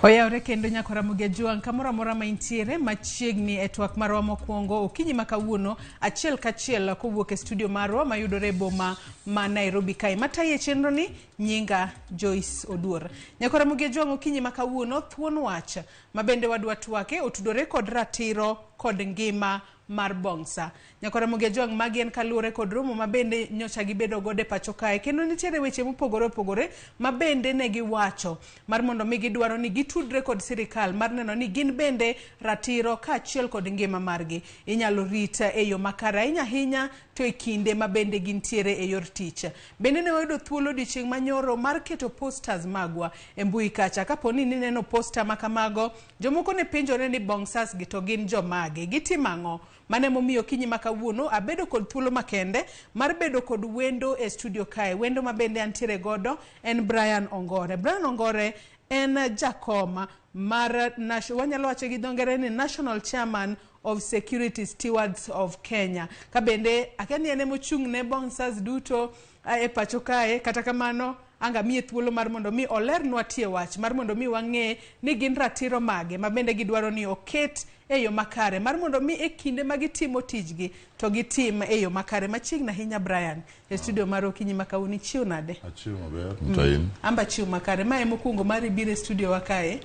Oyawre kendo nyako Ramogi Ajwang' kamoro amora ma intiere machiegni e twak marwa mokwongo okinyi ma kawuono achiel kachiel kowuok e studio marwa mayudore e boma ma Nairobi kae. Matayi e chenro ni nyinga Joyce Oduor. Nyako Ramogi Ajwang' okinyi ma kawuono thuon wach ma bende wadwa twake otudore kod ratiro kod ngima mar Bongsa. Nyako Ramogi Ajwang' magi en kaluwore kod romo ma bende nyocha gibedo godo e pacho kae kendo nitiere weche mopogore opogore ma bende ne giwacho mar mondo mi gidwaro ni gitudre kod sirikal mar neno ni gin bende ratiro kaachiel kod ngima margi inyalo rit e yo makare ahinya ahinya to e kinde ma bende gintiere e yor tich. Bende ne wayudo thuolo odiochieng' manyoro mar keto posters magwa e mbui kacha. Kapo ni nineno poster ma kamago, jomoko ne penjore ni bongsas gi to gin jomage, gitimo ang'o? Mano emomiyo okinyi ma kawuono abedo kod thuolo makende mar bedo kod wendo e studio kae. Wendo ma bende antiere godo en Brian Ongore. Brian Ongore en jakom mar, wanyalo wacho gi dho ngere ni National Chairman of Security Stewards of Kenya. Ka bende akia ni en emochung' ne bouncers duto e pacho kae, kata kamano anga miye thuolo mar mondo mi olernwa tie wach mar mondo mi wang'e ni gin ratiro mage ma bende gidwaro ni oket e yo makare mar mondo mi e kinde ma gitimo tijgi to gitim e yo makare. Machiegni ahinya Brian, e studio mar okinyi ma kawuono ichiew nade? Achiew maber, mm. Amba chiew makare. Ma e mokwongo mar ibiro e studio wa kae.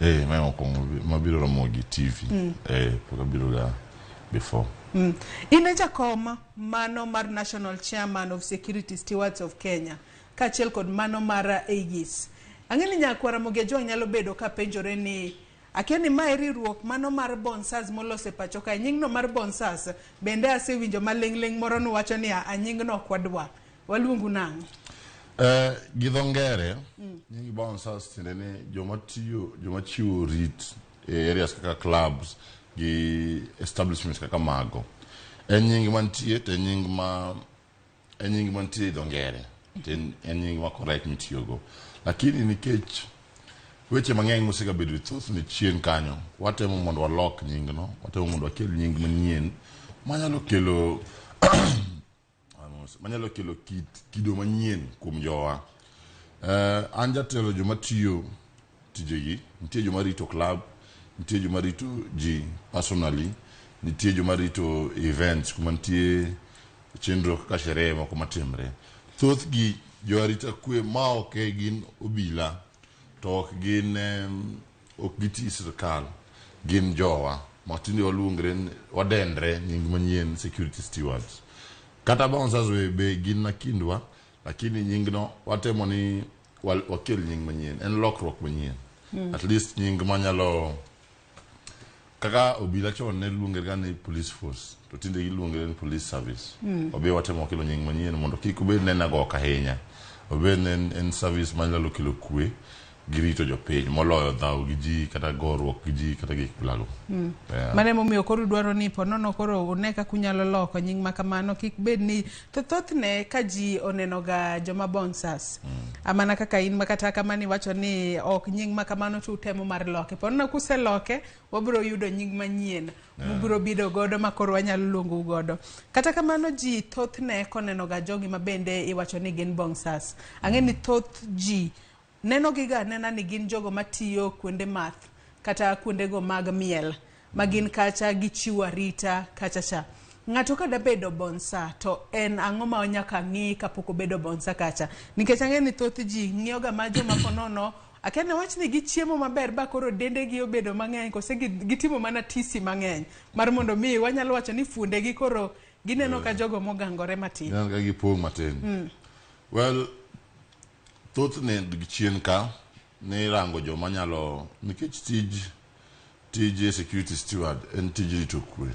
Eh, ma mokwongo mabiro Ramogi TV. Eh, pok abiro ga before. In e jakom mano mar National Chairman of Security Stewards of Kenya kaachiel kod mano mar AGIS. Ang'e ni nyakwa Ramogi Ajwang' nyalo bedo ka penjore ni akia ni mae riwruok mano mar Bonsas molos e pacho kae. Nyingno mar Bonsas bende asewinjo maling'ling' moro nuwacho ni a nyingno ok wadwa. Waluongu nang'o? Gi dho ngere, nying bouncers tiende ni joma tiyo, joma chiwo rit e areas kaka clubs gi establishments kaka mago. En nying mantie to en nying ma en nying mantie e dho ngere to en, en nying ma correct mitiyogo. Lakini nikech weche mang'eny mosegabedo e thothne chien kanyo, watemo mondo walok nyingno, watemo mondo wakel nying manyien manyalo kelo manyalo kelo kit kido manyien kuom jowa. An jatelo joma tiyo tijegi, nitie joma rito club, nitie joma rito ji personally, nitie joma rito events kuma nitie chenro kaka sherehe moko matimre. Thothgi jo arita kwe ma ok gin obila to ok gin ok giti sirkal, gin jowa ma tinde waluongre wadendre nying manyien security stewards. Kata bouncers be gin na kindwa, lakini nyingno watemo ni wakel nying manyien, en lokruok manyien. At least nying manyalo kaka obila chon ne luongre ga ni police force to tinde giluongre ni police service. Obe watemo kelo nying manyien mondo kik obed ne nagok ahinya, obed ne en service manyalo kelo kwe gi rito jopiny moloyo dhaw gi ji kata goruok gi ji kata gik blago. Yeah. Mano emomiyo koro udwaro ni ponono koro une kaka unyalo loko nying ma kamano kik bed ni to thothne ka ji oneno ga joma bouncers mana kaka in makata kamano iwacho ni ok nying ma kamano to utemo mar loke ponono kuseloke wabiro yudo nying manyien mubiro bedo godo ma koro wanyalo luongou godo. Kata kamano ji thothne koneno ga jogi ma bende iwacho ni gin bouncers ang'e ni thoth ji neno giga anena ni gin jogo matiyo kuonde math kata kuondego mag miel ma gin kacha gichiwo arita kacha cha. Ng'ato ka dabedo bonsa to en ang'o ma nyaka ng'i kapok obedo bonsa kacha? Nikech ang'e ni thoth ji ng'iyo ga ma joma ponono akia ni wach ni gichiemo maber ba koro dendegi obedo mang'eny kose gitimo mana tisi mang'eny mar mondo mi wanyalo wacho ni fuondegi koro gineno ka jogo mogangore matin. Gineno ka gipong' matin. Well, thothne chien ka ne irango joma nyalo nikech tij tij security steward en tij rito kwe.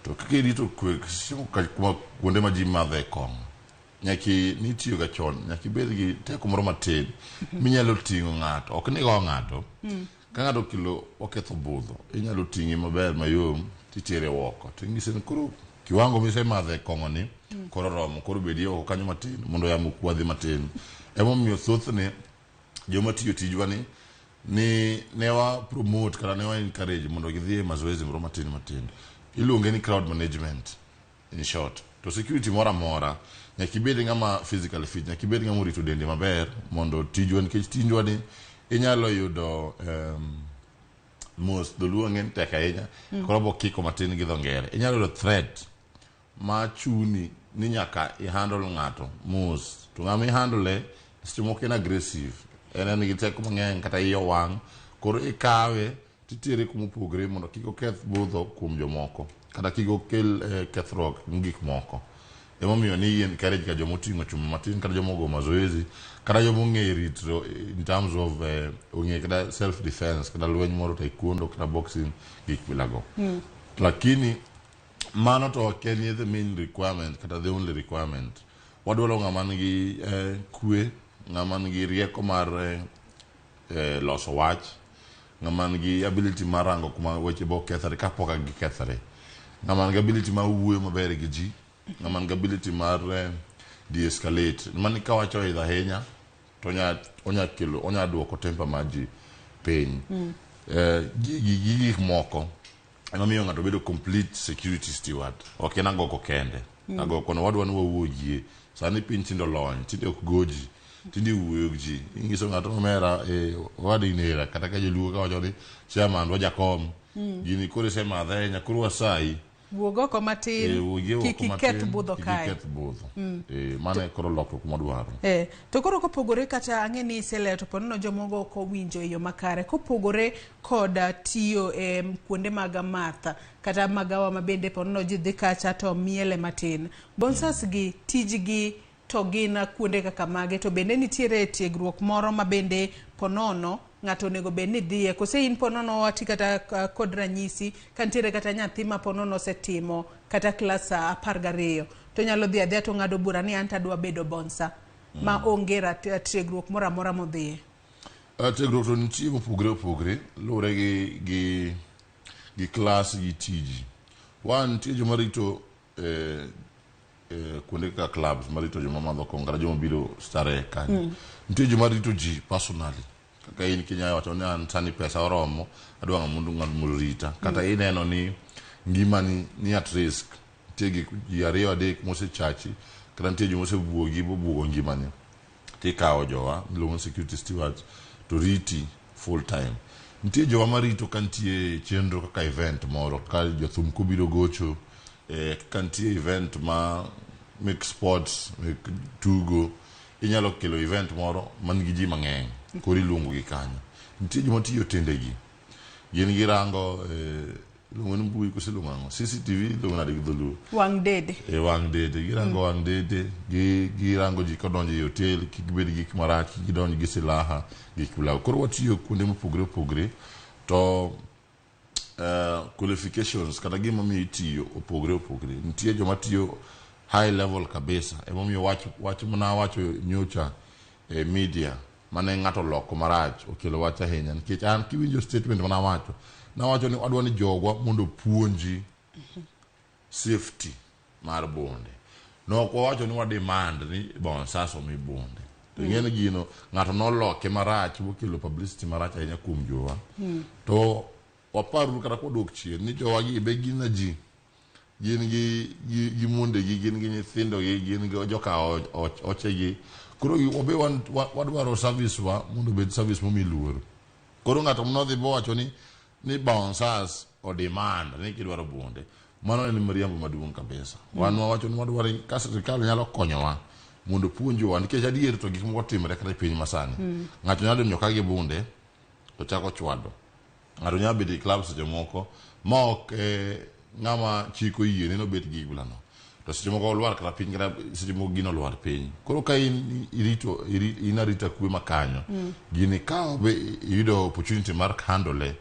To kaka irito kwe kuma kuonde ma ji madhe kong'o nyaki nitiyo ga chon nyaka ibed gi teko moro matin minyalo ting'o ng'ato ok ni go ng'ato ka ng'ato okelo oketho budho inyalo ting'e maber mayom titere oko ting'ise ni koro kiwango misemadhe kong'o ni koro romo koro bedie oko kanyo matin mondo yamo okwadhi matin. Emomiyo thothne joma tiyo tijwa ni ni ne wa promote kata ne wa encourage mondo gidhi e mazoezi moro matin matin. Iluonge ni crowd management in short. To security moro amora nyaka ibed ng'ama physically fit, nyaka ibed ng'ama orito dende maber mondo tijwa nikech tijwa ni Inyalo yudo mos dholuo ng'eny tek ahinya koro bokiko matin gi dho ngere. Inyalo yudo threat ma chuni ni nyaka i handle ng'ato mos to ng'ama i handle seche moko en aggressive en en gi teko mang'eny kata iye owang' koro ikawe titere kuma opogre mondo kik oketh budho kuom jomoko kata kik okel kethruok ne gik moko emomiyo ni encourage ga joma oting'o chuma matin kata joma ogo mazoezi kata joma ong'e ritro in terms of ong'e kata self defense kata lweny moro taekwondo kata boxing gik bilago lakini mano to ok en the main requirement kata the only requirement wadwaro ng'ama nigi kwe ng'ama nigi rieko mar loso wach ng'ama nigi ability mar rango kuma weche bo kethore kapok gikethore ng'ama nigi ability mar wuoyo maber gi ji ng'ama nigi ability mar de-escalate mani kawacho idho ahinya to onya kelo onya duoko temper mar ji piny gigi gi gik moko emomiyo ng'ato bedo complete security steward ok en agoko kende agoko no wadwa ni wawuogie sani piny tinde olony tinde ok goji tinde iwuoyo gi ji inyiso ng'ato omera owadgi nera kata ka joluo kawacho ni chairman wa jakom gini koro isemadhe ahinya koro wasayi wuog oko matin wuogie oko kik iketh matin, budho kik kae iketh budho mano e koro lokruok mwadwaro To koro kopogore kata ang'e ni iselero to ponono jomoko ok owinjo e yo makare kopogore kod tiyo e kuonde mag math kata magawa ma bende ponono ji dhi kacha to miele matin bouncers gi tijgi to gin kuonde kaka mage to bende nitiere tiegruok moro ma bende ponono ng'ato onego bed ni dhiye kose in ponono wati kata kod ranyisi ka nitiere kata nyathi ma ponono osetimo kata klas 12 to nyalo dhi adhiya to ng'ado bura ni anto adwa bedo bouncer ma onge tiegruok moro amora modhiye. Tiegruok to nitie mopogore opogore luwore gi klas gi tiji one nitie joma rito kuonde kaka clubs marito joma madho kong'o kata joma biro starehe kanyo nitie joma rito ji personally kaka in kinya wacho ni an sani pesa oromo adwa ng'ama mondo ng'at mondo rita kata ineno ni ngimani ni at risk nitie gik ji ariyo adek mosechachi kata nitie joma osebuogi bobuogo ngimani tikawo jowa miluongo ni security stewards to riti full time nitie jowa marito ka nitie chenro kaka event moro ka jothum kobiro gocho ka nitie event ma mek sports mek tugo inyalo kelo event moro man gi ji mang'eny koro iluongo gi kanyo nitie joma tiyo tendegi gin girango iluongo ni mbui koso iluongo ang'o CCTV iluongo nade gi dholuo Wang' dede. E wang' dede girango wang' dede girango ji kodonjo e hotel kik bed gi gik marach kik gidonj gi silaha gik milawo koro watiyo kuonde mopogore opogore to qualifications kata gima miyo itiyo opogore opogore nitie joma tiyo high level kabisa emomiyo wach manawacho nyocha e media mane ng'ato oloko marach okelo wach ahinya nikech an kiwinjo statement manawacho nawacho ni adwa ni jogwa mondo opuonji safety mar bunde nok wawacho ni wa demand ni bouncers omi bunde to ing'e ni gino ng'ato noloke marach mokelo publicity marach ahinya kuom jowa to waparuru kata kwadok chien ni jowa gi be gin na ji gin gi mondegi gin gi nyithindogi gin gi joka ochegi koro wabe wadwaro service wa mondo obed service momi luor koro ng'ato manodhi bowacho ni bouncers o demand ni kidwaro bunde mano en miriambo maduong' kabisa wan wawacho ni wadwaro ka sirikal nyalo konyowa mondo puonjowa nikech adier to gik moko timre kata e piny masani ng'ato nyalo donjo ka gi bunde to chako chwado ng'ato nyalo bedo e club seche moko ma ok ng'ama chik oyie ni nobet gi bilano to seche moko olwar kata piny kata seche moko gino olwar piny koro ka in irito in arita kwe makanyo gini ka be iyudo opportunity mar handle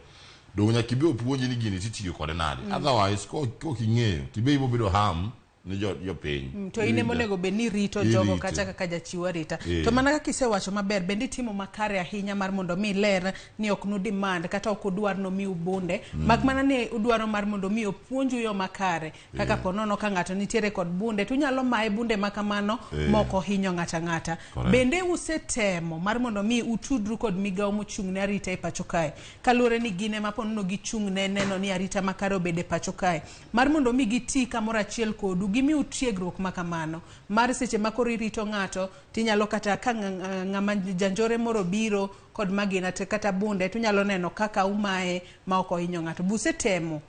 dong nyaka ibe opuonji ni gini titiyo kode nade otherwise kok ing'eyo tibe ibo bedo harm ni jopiny To in ema onego bed ni irito jogo kacha kaka jachiw arita. To mana kaka isewacho maber, bende itimo makare ahinya mar mondo mi iler ni ok nu demand kata ok udwar nomiu bunde, mak mana ni udwaro mar mondo mi opuonju yo makare. Kaka ponono ka ng'ato nitiere kod bunde, to unyalo maye bunde ma kamano mok ohinyo ng'ato ang'ata. Bende usetemo mar mondo mi utudru kod migawo mochung' ne arita e pacho kae. Kaluwore ni gin ema ponono gichung' ne neno ni arita makare obed e pacho kae. Mar mondo mi giti kamoro achiel kodu. Gimiu tiegruok ma kamano mar seche ma koro irito ng'ato tinyalo kata ka ng'ama janjore moro biro kod magina to kata bunde tunyalo neno kaka umaye ma ok ohinyo ng'ato. Busetemo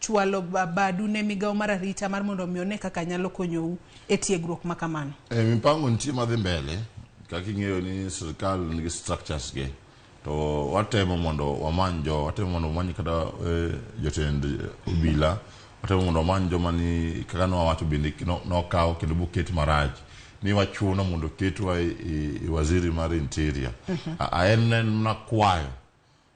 chwalo badu ne migawo mar arita mar mondo mi one kaka nyalo konyou e tiegruok ma kamano. Mipango nitie madhi mbele kaka ing'eyo ni sirikal nigi structures ge to watemo mondo wamany jo watemo mondo wamany kata jotend obila watemo mondo wamany joma ni kaka nwawacho bende nokaw kendo boket marach ni wachuno mondo ketwa e waziri mar interior. En en mana kwayo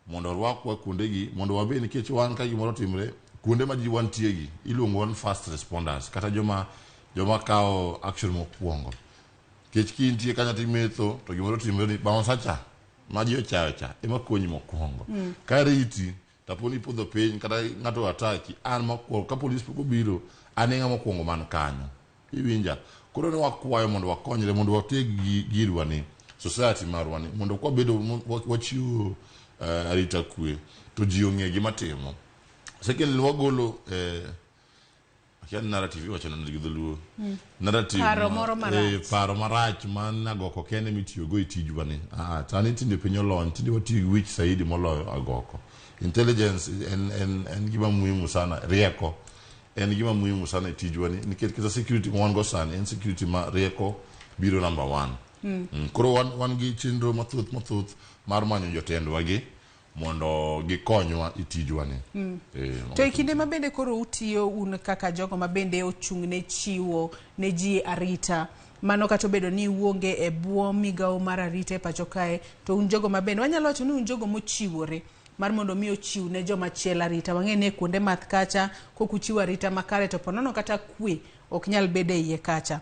mondo orwakwa kuondegi mondo wabed nikech wan ka gimoro otimre kuonde ma ji wantiegi iluongo wan first responders kata joma kawo action mokwongo nikech kintie kanyo timetho to gimoro otimre ni bouncer cha ma ji ochayo cha ema konyi mokwongo. Ka riti tapo ni ipodho piny kata ng'ato ataki an mokwongo ka polis pok obiro an e ng'ama mokwongo man kanyo iwinja. Koro ne wakwayo mondo wakonyre mondo wateg girwa ni society marwa ni mondo kwabedo wachiwo arita kwe to ji ong'e gima timo. Secondly wagolo akia ni narrative iwacho nade gi dholuo. Narrative Paro moro marach. Paro marach man agoko kende mitiyogo e tijwa ni. Sani tinde piny olony, tinde watiyo gi wich saidi moloyo agoko. Intelligence en gima muhimu sana, rieko en gima muhimu sana e tijwa ni nikech kata security ma wan go sani en security ma rieko biro number one. Koro wan gi chenro mathoth mar manyo jotendwa gi mondo gikonywa e tijwa ni. To e kinde ma bende koro utiyo un kaka jogo ma bende ochung' ne chiwo ne ji arita, mano kata obedo ni uonge e bwo migawo mar arita e pacho kae, to un jogo ma bende wanyalo wacho ni un jogo mochiwore mar mondo mi ochiw ne joma chielo arita. Wang'e ni e kuonde math kacha kok uchiwo arita makare to ponono kata kwe ok nyal bedo e iye kacha.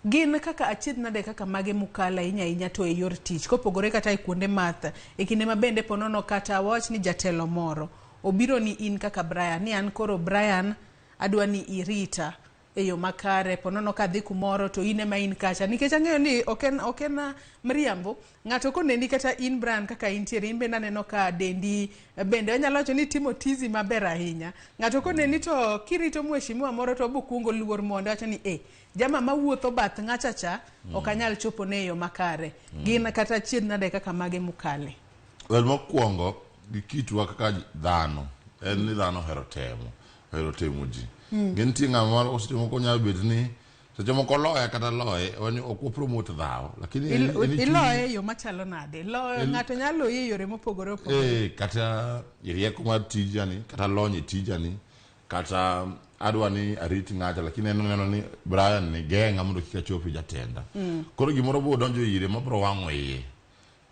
Gin kaka achiedh nade kaka mage mukalo ahinya ahinya to e yor tich kopogore kata e kuonde math e kinde ma bende ponono kata wawach ni jatelo moro obiro ni in kaka Brian ni an koro Brian adwa ni irita e yo makare ponono kadhi kumoro to in ema in kacha nikech ang'eyo ni ok en mriambo ng'ato koneni kata in Brian kaka intiere in bende aneno ka dendi bende anyalo wacho ni itimo tizi maber ahinya ng'ato koneni to kirito mheshimiwa moro to obo kuongo luor mondo wacho ni jama mawuotho bath ng'acha cha ok anyal chopo ne e yo makare. Gin kata achiedh nade kaka mage mukale. Well, mokwongo gi kitwa kaka dhano en ni dhano ohero temo ji. Nitie ng'ama seche moko nyalo bet ni seche moko loye kata loye ok wapromote dhaw lakini iloye e yo machalo nade? Loyo ng'ato nyalo loyi e yore mopogore opogore. Kata rieko mar tijani kata lony e tijani kata adwa ni arit ng'acha lakini en oneno ni Brian ni geng'a mondo kik achopi jatenda. Koro gimoro bo donjo ire mabro wang'o iye.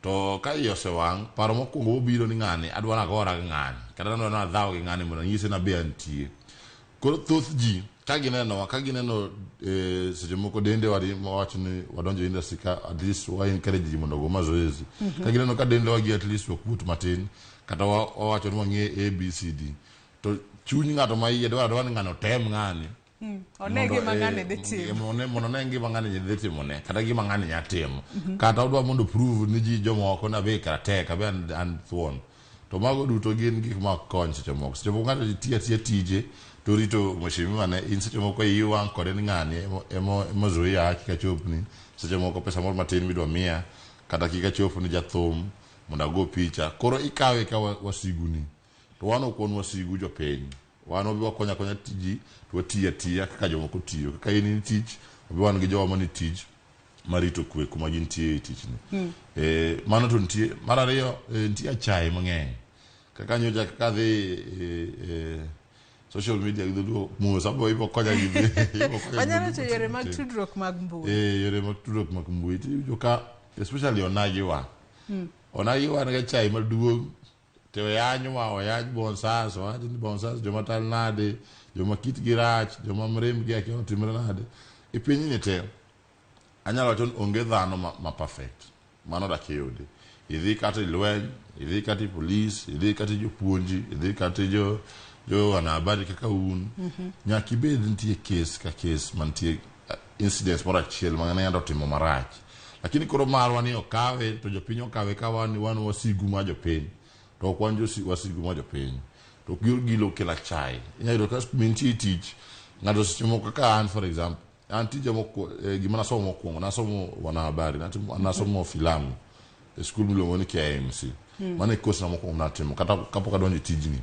To ka iye osewang', paro mokwongo bobiro ni ng'ani adwa nagora gi ng'ani kata adwa nadhaw gi ng'ani mondo anyise ni abe antie. Koro thoth ji ka ginenowa ka gineno seche moko dendewa wawacho ni wadonjo e industry ka at least wa encourage ji mondo ogo mazoezi. Ka gineno ka dendewa gi at least wakuot matin kata wawacho ni wang'e A B C D to chuny ng'ato ma iye dwaro ni ng'ano tem ng'ani. One gima ng'ani dhi timo. Mondo one gima ng'ani dhi timone kata gima ng'ani nya timo. Kata odwa mondo prove ni ji jomoko ni abe kara tek abe an thuon. To mago duto gin gik ma ok kony seche moko. Seche moko ng'ato tiyo atiya tije to rito mheshimiwa ne in seche moko iyi wang' kode ni ng'ani ema zuia kik achopni. Seche moko pesa moro matin midwa miya kata kik achopni jathum mondo ago picha. Koro ikawe ka wasiguni. To wan ok wan wasigu jopiny. Wan wabi wakonyo akonya ji to watiyo atiya kaka jomoko tiyo. Kaka in in tich, wabi wan gi jowa mani tich marito kwe kuma gintie e tichni. Mano to nitie. Mar ariyo, nitie achaye mang'eny. Kaka nyocha kaka adhi social media gi dholuo mos abo ibo konya gi ibo konya. Wanyalo wacho yore mag tudruok mag mbui. Yore mag tudruok mag mbui. Tiwinjo ka especially onagiwa. Onagiwa nigi achaye maduong' to oyanywa, oyany bonsas, owach ni bonsas joma tal nade, joma kitgi rach, joma mrembgi akia otimre nade. E pinyni te, anyalo wacho ni onge dhano ma perfect. Mano dak iyudi. Idhi kata e lweny, idhi kata e polis, idhi kata e jopuonji, idhi kata e jo wanahabari kaka un. Nyaka ibed nitie case ka case mantie incidents moro achiel ma ng'ato otimo marach. Lakini koro marwa ni okawe to jopiny okawe ka wan wasigu ma jopiny. To ok wan wasigu ma jopiny. To gilo kelo achaye. Inyalo yudo ka mintie tich Ng'ato seche moko kaka an for example, an tija gima nasomo mokwongo, nasomo wanahabari, nasomo filamu e skul miluongo ni KIMC. Mano e course na mokwongo natimo kata kapok adonjo e tijni.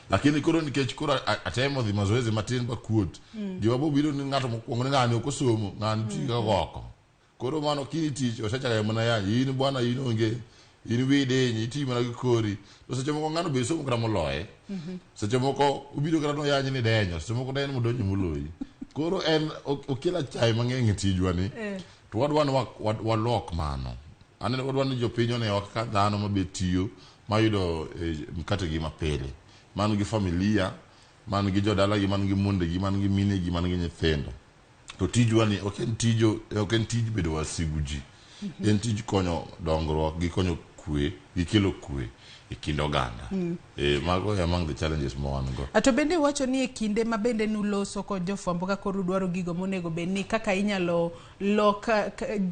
Lakini koro nikech koro atemo dhi mazoezi matin ba kuot. Gima bobiro ni ng'ato mokwongo ni ng'ani ok osomo, ng'ani ti kaka oko. Koro mano kini tich osechako mana yanyo, in bwana in onge, in wiyi diny, iti mana gi kori. To seche moko ng'ano be somo kata moloye. Seche moko obiro kata noyanyi ni denyo, seche moko denyo modonjo moloyi. Koro en okelo achaye mang'eny e tijwa ni. To wadwa ni walok mano. Aneno wadwa ni jopiny onewa kaka dhano mabe tiyo, mayudo mkate gi mapile. Man gi familia, man gi jodalagi, man gi mondegi, man gi minegi, man gi nyithindo. To tijwa ni ok en tijo, ok en tij bedo wasigu ji. En tij konyo dongruok gi konyo kwe, gi kelo kwe e kind oganda. Mago e among the challenges ma wan go. To bende iwacho ni e kinde ma bende nuloso kod jofwambo ka koro udwaro gigo monego bed ni kaka inyalo lok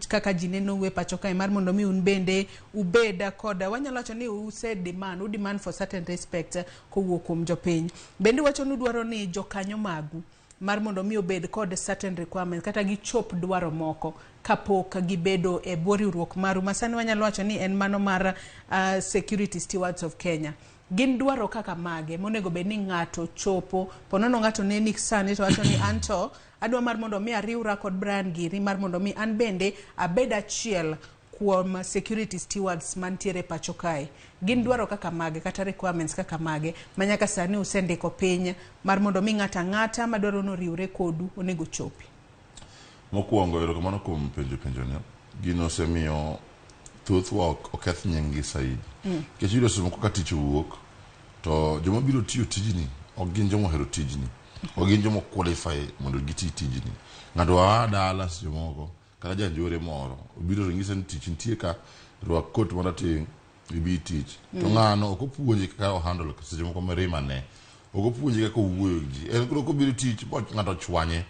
kaka ji nenou e pacho kae mar mondo mi un bende ubed kod wanyalo wacho ni use demand, u demand for certain respect kowuok kuom jopiny. Bende iwacho ni udwaro ni jokanyo magu mar mondo mi obed kod certain requirements kata gichop dwaro moko kapok gibedo e bwo riwruok maru ma sani wanyalo wacho ni en mano mar Security Stewards of Kenya. Gin dwaro kaka mage monego bed ni ng'ato chopo ponono ng'ato neni sani to wacho ni anto adwa mar mondo mi ariwra kod Brian giri mar mondo mi an bende abed achiel kuom security stewards mantiere pacho kae. Gin dwaro kaka mage kata requirements kaka mage ma nyaka sani usendiko piny mar mondo mi ng'ato ang'ata madwaro ni oriwre kodu onego chopi? Mokwongo, erokamano kuom penjo penjoni. Gino osemiyo thothwa oketh nying gi saidi. Nikech iyudo seche moko ka tich owuok, to joma biro tiyo tijni ok gin joma ohero tijni. Ok gin joma qualify mondo giti tijni. Ng'ato a dala seche moko, kata janjore moro, obiro to nyise ni tich nitie ka, rwak kot marateng', ibi tich. To ng'ano ok opuonje kaka o handle seche moko mirima ne. Ok opuonje kaka owuoyo gi ji. En koro kobiro tich, bo ng'ato ochwanye,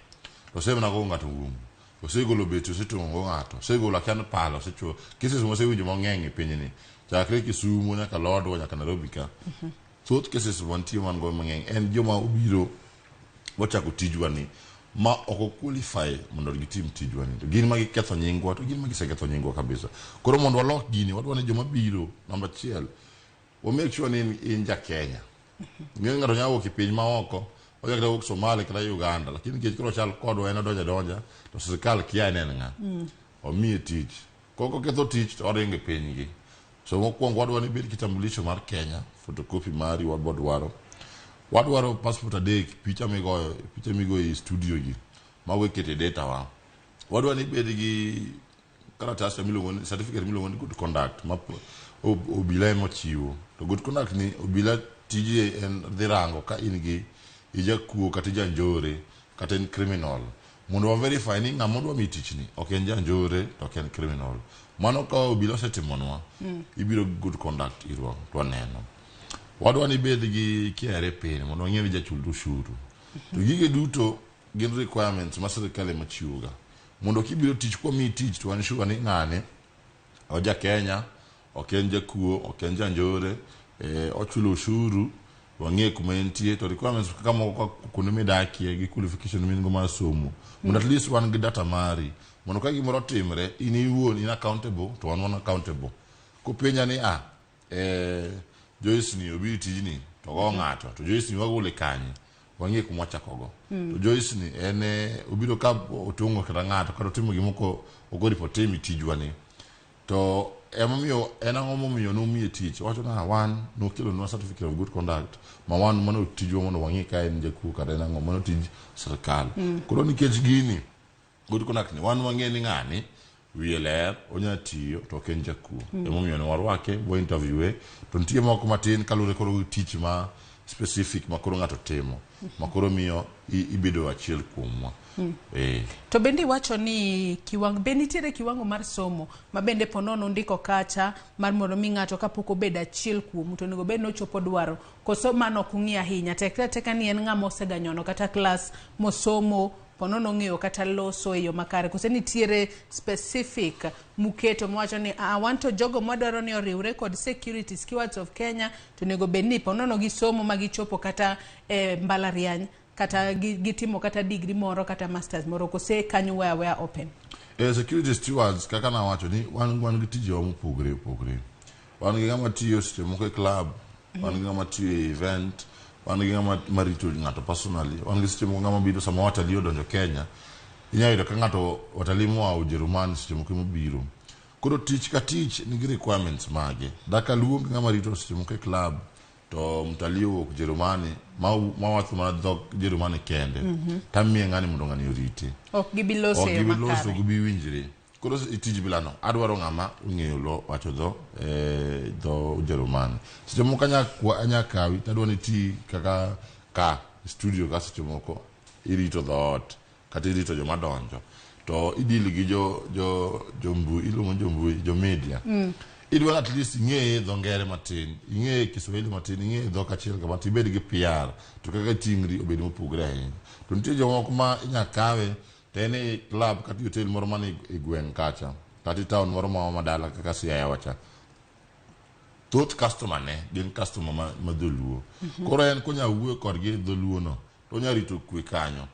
to osemana gogo ng'ato wuom. Osegolo beti, osetong'o go ng'ato. Osegolo akia ni pala, osechuo. Cases mosewinjo mang'eny e pinyni. Chakre Kisumu nyaka Lodwar nyaka Nairobi ka. Thoth cases mantie man go mang'eny en joma obiro bochako tijwa ni ma ok o qualify mondo gitim tijwa ni. To gin ma giketho nyingwa, to gin ma giseketho nyingwa kabisa. Koro mondo walok gini, wadwa ni joma biro, namba achiel, wa make sure ni in ja Kenya. Ng'e ng'ato nyalo wuok e piny ma oko, onya kata wuok Somalia kata Uganda, lakini nikech koro ochal kodwa en odonjo adonja, to sirkal kia ni en ng'a. Omiye tich. Kok oketho tich to oringo e pinygi. So mokwongo wadwa ni ibed kitambulisho mar Kenya, photocopy mari wabo dwaro. Wadwaro passport adek, picha migoyo e studio gi, mago ikete data wa. Wadwa ni ibed gi karatas miluongo ni certificate miluongo ni good conduct ma obila ema ochiwo. To good conduct ni obila tije en dhi rango ka in gi ijakuo kata ijanjore kata in criminal. Mondo wa verify ni ng'ama odwa miyi tich ni ok en janjore to ok en criminal. Mano ka obila osetimonwa, ibiro gi good conduct irwa to waneno. Wadwa ni ibed gi KRA pin mondo wang'e ni jachul ushuru. To gige duto gin requirements ma sirikal ema chiwoga. Mondo kibiro tich kwamiyi tich to wan sure ni ng'ani oja Kenya, ok en jakuo, ok en janjore, ochulo ushuru, wang'e kuma entie to requirements kaka moko kaka kuonde midakie gi qualification min go mar somo. Mondo at least wan gi data mari. Mondo ka gimoro otimre, in iwuon in accountable to wan wan accountable. Kopenja ni Joyce ni obiro tijni to go ng'ato to Joyce ni wagole kanye? Wang'e kuma wachakogo. To Joyce ni en obiro ka otong'o kata ng'ato kata otimo gima ok oripo tim e tijwa ni. To emomiyo en ang'o momiyo nomiye tich? Owacho ni wan nokelonwa certificate of good conduct ma wan mano tijwa mondo wang'e ka en jakuo kata en ang'o mano tij sirkal. Koro nikech gini good conduct ni wan wang'e ni ng'ani wiye ler onya tiyo to ok en jakuo. Emomiyo ne warwake wa interview to nitie moko matin kaluwore koro gi tich ma specific ma koro ng'ato timo ma koro miyo ibedo achiel kuomwa. To bende iwacho ni kiwango, be nitiere kiwango mar somo ma bende ponono undiko kacha mar mondo mi ng'ato kapok obedo achiel kuomu to onego bed ni ochopo dwaro koso mano ok ung'i ahinya tek ateka ni en ng'ama oseganyono kata klas mosomo ponono ong'eyo kata loso e yo makare koso nitiere specific muketo mawacho ni wan to jogo mwadwaro ni oriwre kod Security Stewards of Kenya to onego bed ni ponono gisomo ma gichopo kata e mbalariany kata gitimo kata degree moro kata masters moro, kose kanyo weya weya open? Security stewards, kaka nawacho ni wan gi tijewa mopogore opogore. Wan gi ng'ama tiyo seche moko e club, wan gi ng'ama tiyo e event, wan gi ng'ama marito ng'ato personally, wan gi seche moko ng'ama biro sama watalii odonjo Kenya. Inyalo yudo ka ng'ato watalii moa Ujerumani seche moko emobiro. Koro tich ka tich nigi requirements mage. Daka luong ng'ama rito seche moko e club to mtalii owuok Ujerumani mawacho mana dhok Jerumani kende. Tamiye ng'ani mondo ng'ani orite. Ok gibi loso Ok e yo gibi loso, makare. ok gibi winjre. Koro e tij bilano adwaro ng'ama ong'eyo lo wacho dho Ujerumani. Seche moko anya kawi tadwa ni iti kaka ka studio ka seche moko irito dhoot kata irito joma donjo to idil gi jo mbui, iluongo ni jo mbui, jo media. Idwaro at least ing'e dho ngere matin, ing'e Kiswahili matin, ing'e dhok achiel kama to ibed gi PR to kaka iting'ri obed mopogore ahinya. To nitie jomoko ma inya kawe to en e club kata e hotel moro man e gweng' kacha kata e town moro ma dala kaka Siaya wacha. Thoth customer ne gin customer ma dholuo. Koro en konya wuoyo kodgi e dholuo no to onya rito kwe kanyo.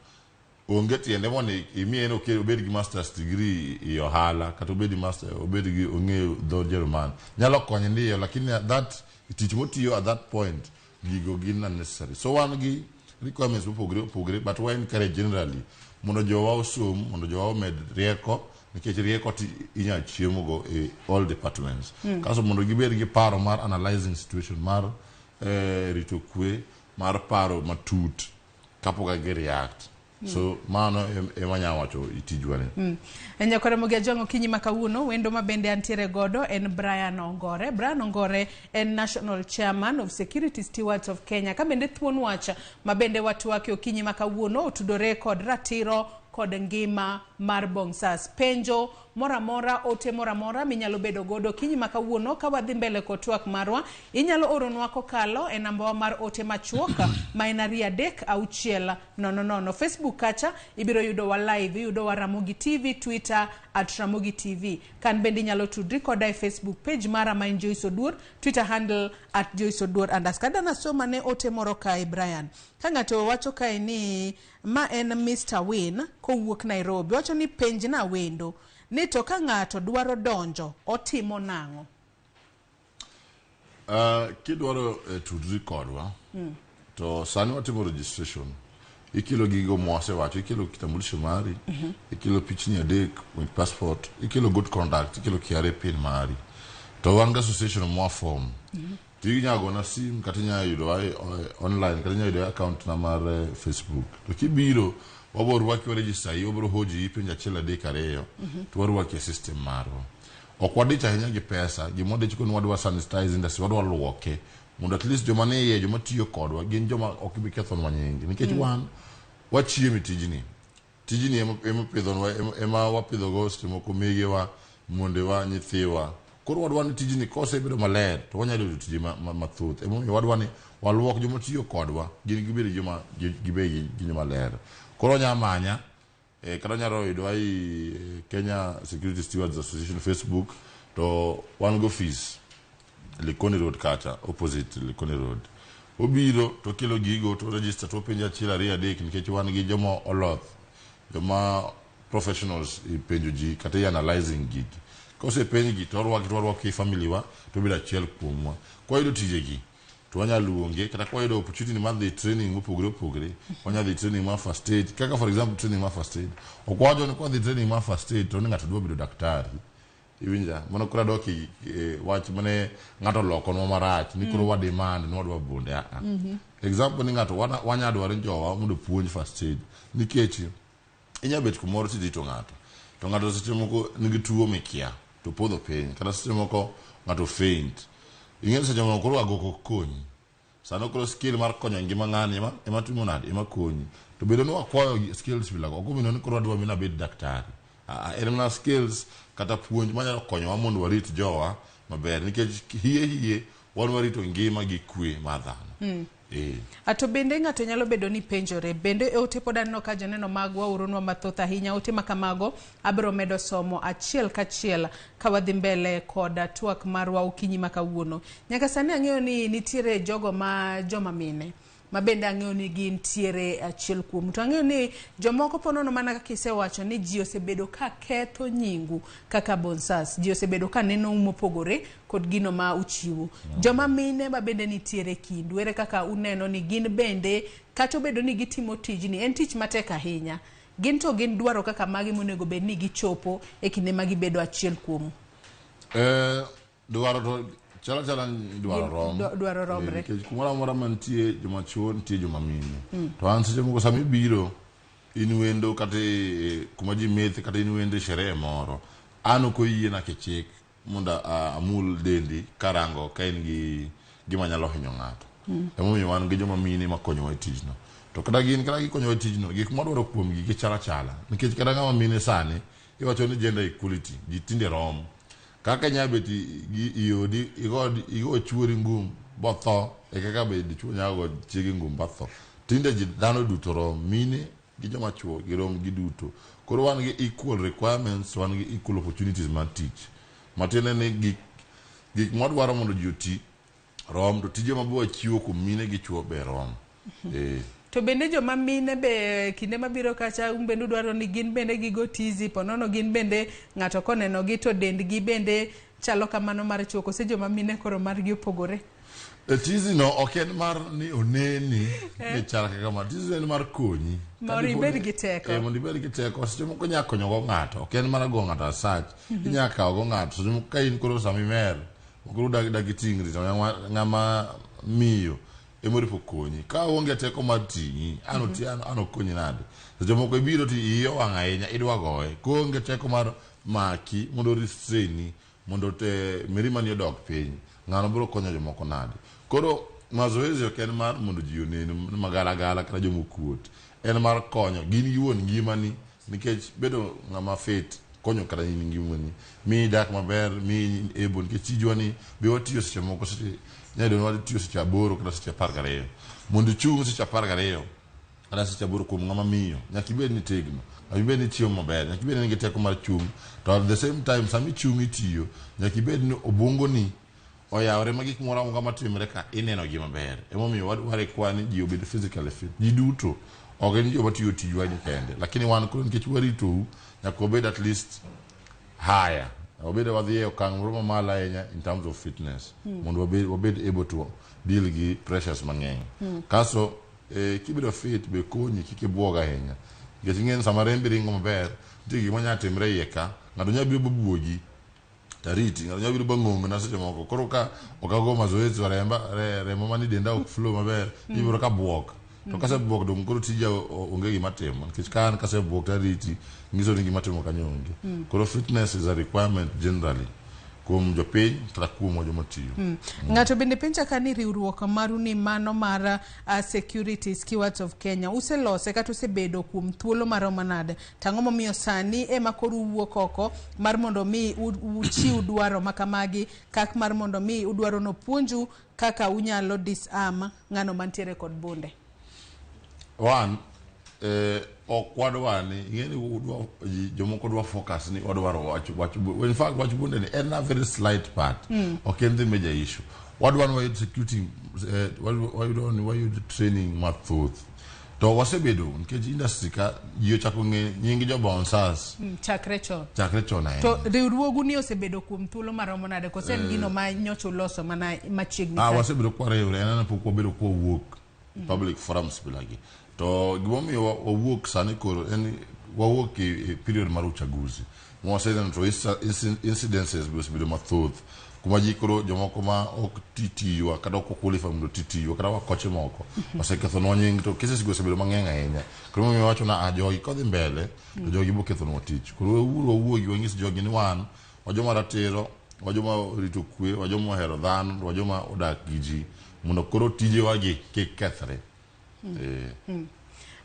Onge tiende mondo imiye ni obed gi masters degree e ohala kata obed gi master, obed gi ong'eyo dho Jerumani. Nyalo konye ndiyo, lakini that tich motiyo at that point gigo gin unnecessary. So wan gi requirements mopogore opogore, but wa encourage generally mondo jowa osom, mondo jowa omed rieko, nikech rieko ti inyalo chiemo go e all departments. Kaso mondo gibed gi paro mar analyzing situation, mar rito kwe, mar paro matut kapok gi react. So mano ema anya wacho e tijwa ni. Nyakwar Ajwang', okinyi ma kawuono wendo ma bende antiere godo en Brian Ongore. Brian Ongore en National Chairman of Security Stewards of Kenya. Ka bende thuon wach ma bende watwake okinyi ma kawuono otudore kod ratiro kod ngima mar bouncers. Penjo moro amora, ote moro amora minyalo bedo godo okinyi ma kawuono ka wadhi mbele kod twak marwa, inyalo oronwa kokalo e nambawa mar ote machuok ma en 23600. Facebook kacha ibiro yudo wa live, iyudo wa Ramogi TV, Twitter @RamogiTV. Kan bende inyalo tudri koda e Facebook page mara ma en Joyce Oduor, Twitter handle @JoyceOduor_. Adwa nasoma ne ote moro kae, Brian. Ka ng'ato wacho kae ni ma en Mr. Win kowuok Nairobi, wacho ni penjna wendo ni to ka ng'ato dwaro donjo otimo nang'o? Kidwaro tudri kodwa to sani watimo registration. Ikelo gigo mwasewacho, ikelo kitambulisho mari, ikelo pichni adek with passport, ikelo good conduct, ikelo KRA pin mari. To wan gi association mwa form. To inyalo gona sim kata inyalo yudowa online kata inyalo yudowa e account na mar Facebook. To kibiro wabiro rwaki, wa register yi, wabiro hoji penjo achiel adek ariyo to warwaki e system marwa. Ok wadich ahinya gi pesa, gima wadich go ni wadwa sanitize industry, wadwa luoke mondo at least joma nie iye, joma tiyo kodwa gin joma ok bi kethonwa nying, nikech wan wachiemo e tijni. Tijni ema pidhonwa, ema wapidhogo seche moko megewa, mondewa, nyithiwa. Koro wadwa ni tijni kosebedo maler to wanyalo yudo tije mathoth. Emomiyo wadwa ni waluok joma tiyo kodwa, gin gibed joma gibed gi joma ler. Koro onya manya kata onyalo yudowa i Kenya Security Stewards Association Facebook, to wan go office Likoni Road kacha, opposite Likoni Road. Obiro to kelo gigo to register to penjo achiel ariyo adek, nikech wan gi joma oloth, joma professionals e penjo ji kata e analyzing gigi. Kosepenj gi to orwaki, to warwaki e family wa to obedo achiel kuomwa. Kwayudo tijegi to wanyalo luonge, kata kwayudo opportunity mar dhi training mopogore opogore, wanyalo dhi training mar first aid. Kaka for example training mar first aid, ok wawacho ni kwadhi training mar first aid to ni ng'ato dwa bedo daktari. Iwinja? Mano koro adok e wach mane ng'ato olokonwa marach ni koro wa demand ni wadwa bunde. A example ni ng'ato wanya dwaro ni jowa mondo opuonj first aid, nikech inya bet kumoro tirito ng'ato to ng'ato seche moko nigi tuo mikia to podho piny, kata seche moko ng'ato faint. Ing'e ni seche moko koro agoko ok konyi. Sano koro skill mar konyo ngima ng'ani ema timo nade, ema konyi. To bedo ni wakwayo skills bilago ok omino ni koro adwa mina abed daktari. En mana skills kata puonj manyalo konyowa mondo warit jowa maber, nikech hie hie wan warito ngima gi kwe mar dhano. To bende ng'ato nyalo bedo ni penjore bende e ote pod aneno ka joneno magwa oronwa mathoth ahinya. Ote ma kamago abiro medo somo achiel kachiel ka wadhi mbele kod twak marwa okinyi ma kawuono. Nyaka sani ang'eyo ni nitiere jogo ma joma mine Ma bende ang'eyo ni gintiere achiel kuomu. To ang'eyo ni jomoko po nono mana kaka isewacho ni ji osebedo ka ketho nyingu kaka Bonsas. Ji osebedo ka nenou mopogore kod gino ma uchiwo. Joma mine ma bende nitiere e kindu, ere kaka uneno ni gin bende kata obedo ni gitimo tijni, en tich matek ahinya. Gin to gin dwaro kaka mage monego bed ni gichopo e kinde ma gibedo achiel kuomu? Eh, Dwaro to chal achala ni dwaro rom. Dwaro romre. Eh, nikech kumoro amora mantie joma chuo nitie joma mine. To an seche moko sama ibiro in wendo kata e kuma ji methe kata in wendo e sherehe moro, an ok oyiena kichik mondo amul dendi karango ka in gi gima nyalo hinyo ng'ato. Emomiyo wan gi joma mine makonyowa e tijno. To kata gin kata gikonyowa e tijno, gik mwadwaro kuomgi gichal achala. Nikech kata ng'ama mine sani iwacho ni gender equality, ji tinde rom. Kaka inya bet gi iodi igo igo chuori ngum botho e kaka be dichuo nyalo go chiege ngum batho. Tinde ji dhano duto rom, mine gi joma chuo girom giduto. Koro wan gi equal requirements, wan gi equal opportunities mar tich. Matiende ni gik gik mwadwaro mondo ji oti rom to tije ma be wachiwo kuom mine gi chuo be rom. Eh. To bende joma mine be kinde mabiro kacha un bende udwaro ni gin bende gigo tizi po nono gin bende ng'ato koneno gi to dendgi bende chalo kamano mar chuo kose joma mine koro margi opogore? E tizi no ok en mar ni oneni ni chal kaka ma. Tizi en mar konyi. Mondo ibed gi teko. Eh, mondo ibed gi teko. Seche moko inya konyo go ng'ato. Ok en mar go ng'ato asach. Inya kawo go ng'ato. Seche moko ka in koro sama imer, koro dag dag iting'ri to ng'ama miyo emoripo konyi. Ka oonge teko mar ting'i, an oti an, an okonyi nade? Seche moko ibiro to iyi owang' ahinya, idwa goye. Koonge teko mar maki mondo restrain mondo te mirima ni odog piny, ng'ano biro konyo jomoko nade? Koro mazoezi ok en mar mondo ji onen magalagala kata joma okuot. En mar konyo gin giwuon ngimani nikech bedo ng'ama fit konyo kata in ngimani miyi idak maber miyi able nikech tijwa ni be watiyo seche moko seche inyalo yudo ni watiyo seche aboro kata seche 12 mondo ichung' seche 12 kata seche aboro kuom ng'ama miyo nyaka ibed ni itegno nyaka ibed ni ichiemo maber nyaka ibed ni in gi teko mar chung' to at the same time sama ichung' itiyo nyaka ibed ni obwongoni oyawre ma gik moro amora matimre ka ineno gi maber. Emomiyo wa require ni ji obed physically fit. Ji duto ok en joma tiyo tijwa ni kende. Lakini wan koro nikech waritou nyaka wabed at least higher. Wabed wadhi e okang' moro mamalo ahinya in terms of fitness mondo wabed able to deal gi pressures mang'eny. Kasto kibedo fit be konyi kik ibuog ahinya. Nikech ing'e ni sama rembi ringo maber, nitie gik manyalo timre iye ka, ng'ato nyalo biro mabuogi tariti ng'ato nyalo biro bang'ong'na seche moko koro ka ok ago mazoezi to remba remo manie denda ok flow maber ibiro ka buok to kasebuok dong koro tija onge gima timo nikech ka an kasebuok tariti nyiso ni gima timo kanyo onge koro fitness is a requirement generally kuom jopiny kata kuomwa joma tiyo. Ng'ato bende penja ka ni riwruok maru ni mano mar Security Stewards of Kenya uselose kata usebedo kuom thuolo maromo nade? To ang'o momiyo sani ema koro uwuok oko mar mondo mi uchiw dwaro makamagi kak mar mondo mi udwaro nopuonju kaka unyalo disarm ng'ano mantiere kod bunde? One, ok wadwa ni ing'e ni jomoko dwa focus ni wadwaro wach wach in fact wach bunde ni en a very slight part ok en the major issue. Wadwa ni wayud security wayudo ni wayud training mathoth to wasebedo nikech industry ka ji ochako ng'e nying jo bouncers Chakre chon. Chakre chon ahinya. To riwruogu ni osebedo kuom thuolo maromo nade kose en gino ma nyocha uloso mana machiegni kae? Wasebedo kwariwre en pok wabedo kwawuok public forums bilagi to gimomiyo wawuok sani koro en wawuok e period mar uchaguzi mwaseneno to incidences be osebedo mathoth kuma ji koro jomoko ma ok ti tijwa kata ok qualify mondo ti tijwa kata wakoche moko osekethonwa nying to cases go osebedo mang'eny ahinya. Koro momiyo wacho na jogi kodhi mbele to jogi bo kethonwa tich. Koro weuru wawuogi wanyis jogi ni wan wajoma ratiro, wajoma orito kwe, wajoma ohero dhano, wajoma odak gi ji mondo koro tijewagi kik kethre.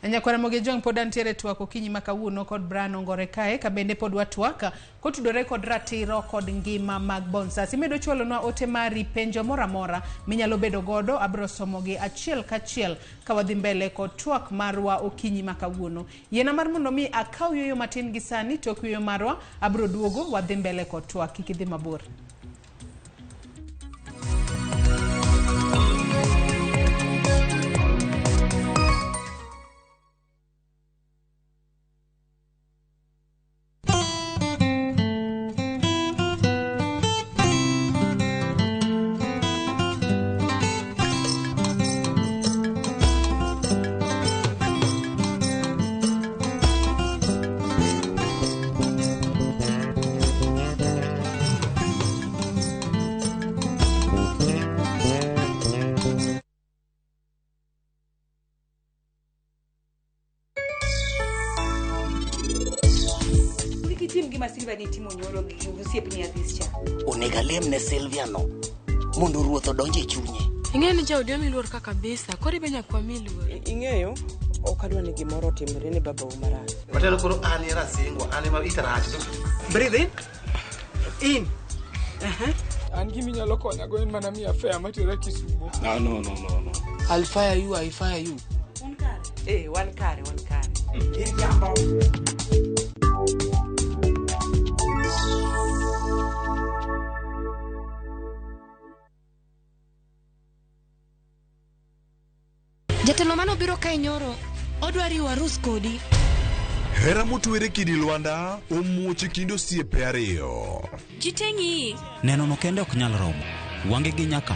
Nyakwara Mogi Jong pod antiere twak okinyi ma kawuono kod Brian Ongore kae ka bende pod watwak kotudore kod ratiro kod ngima mag bouncers. Imedo chwalonwa ote mari penjo moro amora minyalo bedo godo abiro somogi achiel kachiel ka wadhi mbele kod twak marwa okinyi ma kawuono. Yiena mar mondo mi akaw yueyo matin gi sani tok yueyo marwa abiro duogo wadhi mbele kod twak kik idhi mabor. Itim gima Silvia nitimo nyoro gi osiepni Adhis cha. Onego alem ne Sylvia no mondo ruoth odonj e chunye. Ing'eyo ni jaodi omi luor ka kabisa, koro ibe nyaka wami luor. Ing'eyo, ok adwa ni gimoro otimre ne babau marach. Matelo koro an e rasingwa, an ema ita rach. Breathe in. In. An gima inyalo konyago en mana miya fare matera Kisumo. No, no, no, no, no. I'll fire you, I fire you. Un kare? Eh, wan kare, wan kare. Jatelo manobiro kae nyoro, odwa riwo arus kodi. Hera motwere kidi lwanda omuoch e kind osiepe ariyo. Ji te ng'iyi. Neno no kende ok nyal romo. Wange gi nyaka.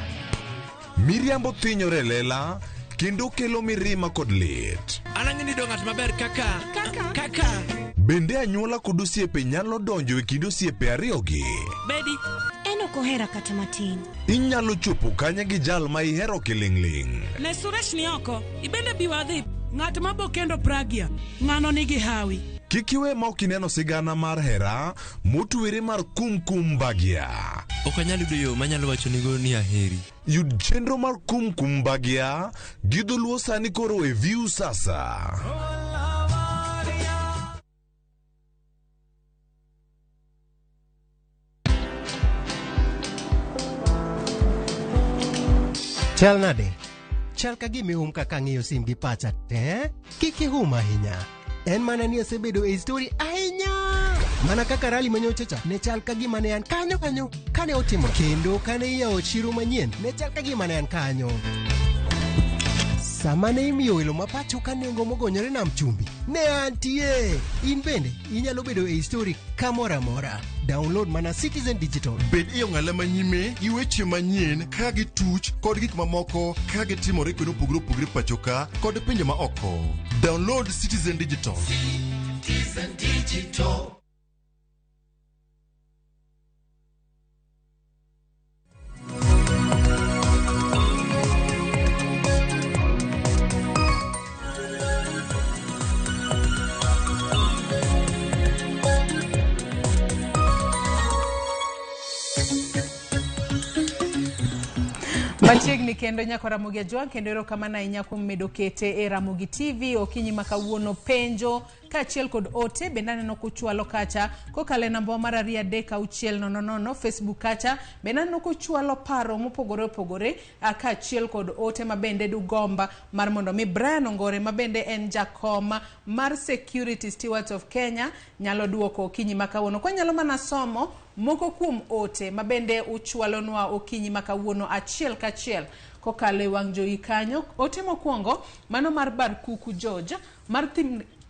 Miriambo thinyore e lela kendo kelo mirima kod lit. An ang'e ni do ng'at maber kaka kaka kaka. Bende anyuola kod osiepe nyalo donjo e kind osiepe ariyogi? Bedi. En ok ohera kata matin. Inyalo chopo kanye gi jal ma ihero kiling'ling'? Ne Suresh ni oko. Ibende bi wadhi. Ng'at ma bo kendo Pragya, ng'ano nigi hawi. Kik iwe ma ok ineno sigana mar hera motwere mar Kum Kum Bhagya. Ok anyal yudo yo manyalo wachonigo ni aheri. Yud chenro mar Kum Kum Bhagya gi dholuo sani koro e View Sasa. Chal nade? Chal ka gima ihum kaka ang'iyo sim gi pacha te. Kik ihum ahinya. En mana ni asebedo e story ahinya. Mana kaka rally manyocha cha ne chal ka gima ne an kanyo kanyo kane otimo kendo kane iyawo chiro manyien ne chal ka gima ne an kanyo. Sama ne imiyo welo ma pacho ka nengo mogonyore nam chumbi, ne antie. In bende inyalo bedo e story kamoro amora. Download mana Citizen Digital. Bed e ong'ala manyime gi weche manyien ka gituch kod gik mamoko ka gitimore kuonde mopogore opogore pacho ka kod pinje ma oko. Download Citizen Digital. Citizen Digital. Machiegni kendo nyako Ramogi Ajwang' kendo erokamano ahinya kuom medo kete e Ramogi TV okinyi ma kawuono penjo kaachiel kod ote bende aneno kuchwalo kacha kokalo e namba mar 23600 Facebook kacha bende aneno kuchwalo paro mopogore opogore kaachiel kod ote ma bende dugomba mar mondo mi Brian Ongore ma bende en jakom mar Security Stewards of Kenya nyalo duoko okinyi ma kawuono. Kwanyalo mana somo moko kuom ote ma bende uchwalonwa okinyi ma kawuono achiel kachiel kokalo e wang' jowi kanyo. Ote mokwongo mano mar Barkuku George mar